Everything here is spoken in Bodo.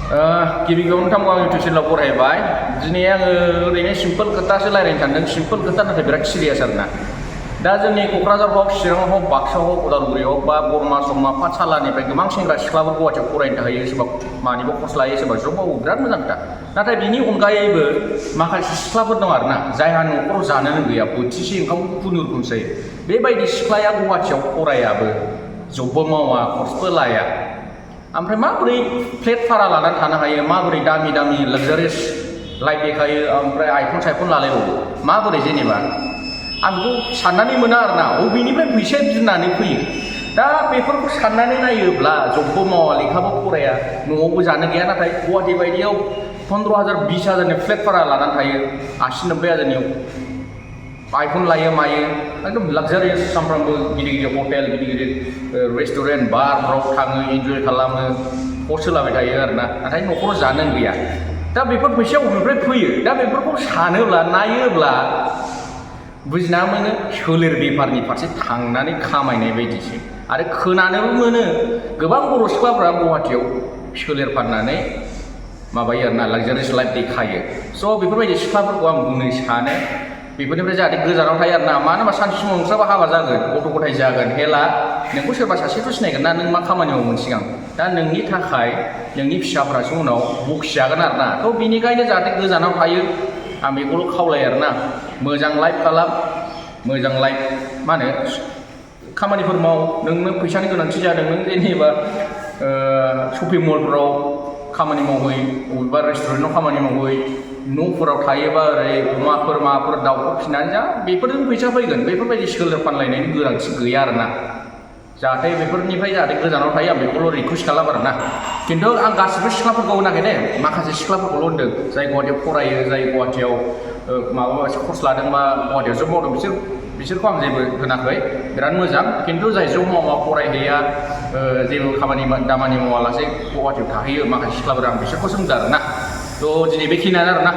गिबियावनो नोंथांखौ आं इउटुब चेनेलाव बरायबाय दिनै आङो ओरैनो सिम्पोल खोथासो रायज्लायनो सानदों सिम्पोल खोथा नाथाय बिराद सिरियास आरोना दा जोंनि क'क्राझार हक चिरां हक बाक्सा हक उदालगुरि हक बा बरमा सरमा पाठशालानिफ्राय गोबां सेंग्रा सिख्लाफोर गुवाहाटियाव फरायनो थाखाय सोरबा मानिबा कर्स लायो सोरबा जब मावो बिराद मोजां खोथा नाथाय बिनि अनगायैबो माखासे सिख्लाफोर दं आरोना जायहा न'खराव जानोनो गैया बोथिसे ओंखामखौ खुनुरुखुमसो जायो बेबायदि सिख्लाया गुवाहाटियाव फरायाबो जबबो मावा कर्सबो लाया ओमफ्राय माबोरै फ्लेट भारा लानानै थानो हायो माबोरै दामि दामि लाक्जारियास लाइफ देखायो ओमफ्राय आइफन साइफन लालायबावो माबोरै जेनेबा आं बेखौ साननानै मोना आरोना बबेनिफ्राय फैसाया बिरनानै फैयो दा बेफोरखौ साननानै नायोब्ला जबबो मावा लेखाबो फराया न'आवबो जानो गैया नाथाय गुवाहाटि बायदियाव 15,000 20,000नि फ्लेट भारा लानानै थायो 80-90 हाजारनियाव आइफन लायो मायो एकदम लाक्जारियास सानफ्रामबो गिदिर गिदिर हटेल गिदिर गिदिर रेस्टुरेन्ट बारफ्राव थाङो इन्जय खालामो कर्स होलाबाय थायो आरोना नाथाय न'खराव जानो गैया दा बेफोर फैसाया बबेनिफ्राय फैयो दा बेफोरखौ सानोब्ला नायोब्ला बुजिना मोनो सोलेर बेफारनि फारसे थांनानै खामायनाय बायदिसो आरो खोनानोबो मोनो गोबां बर' सिख्लाफ्रा गुवाहाटियाव सोलेर फाननानै माबायो आरोना लाक्जारियास लाइफ देखायो स' बेफोरबायदि सिख्लाफोरखौ आं बुंनो सानो बेफोरनिफ्राय जाहाथे गोजानाव थायो आरोना मानो होनबा सानसे समाव नोंस्राबो हाबा जागोन गथ' गथाय जागोन हेला नोंखौ सोरबा सासेथ' सिनायगोन ना नों मा खामानि मावोमोन सिगां दा नोंनि थाखाय नोंनि फिसाफ्रासो उनाव बखिजागोन आरोना थ' बिनिखायनो जाहाथे गोजानाव थायो आं बेखौल' खावलायो आरोना मोजां लाइफ खालाम मोजां लाइफ मा होनो खामानिफोर माव नोंनो फैसानि गोनांथि जादों नों जेनेबा शपिं मलफोराव खामानि मावहै बबेबा रेस्टुरेन्टआव खामानि मावहै न'फोराव थायोबा ओरै अमाफोर माबाफोर दाउफोर फिसिनानै जा बेफोरजों फैसा फैगोन बेफोरबायदि सोलेर फानलायनायनि गोनांथि गैया आरोना जाहाथे बेफोरनिफ्राय जाहाथे गोजानाव थायो आं बेखौल' रिकुवेस्ट खालाम आरोना खिन्थु आं गासिबो सिख्लाफोरखौ होनाखै दे माखासे सिख्लाफोरखौल' होनदों जाय गुवाहाटियाव फरायो जाय गुवाहाटियाव माबा मोनसे कर्स लादों बा गुवाहाटियाव जब मावदों बिसोरखौ आं जेबो होनाखै बिराद मोजां खिन्थु जाय जब मावा फरायहैया जेबो खामानि दामानि मावालासे गुवाहाटियाव थाहैयो माखासे सिख्लाफोर आं बिसोरखौसो होनदों आरोना थ' दिनै बेखिनियानो आरोना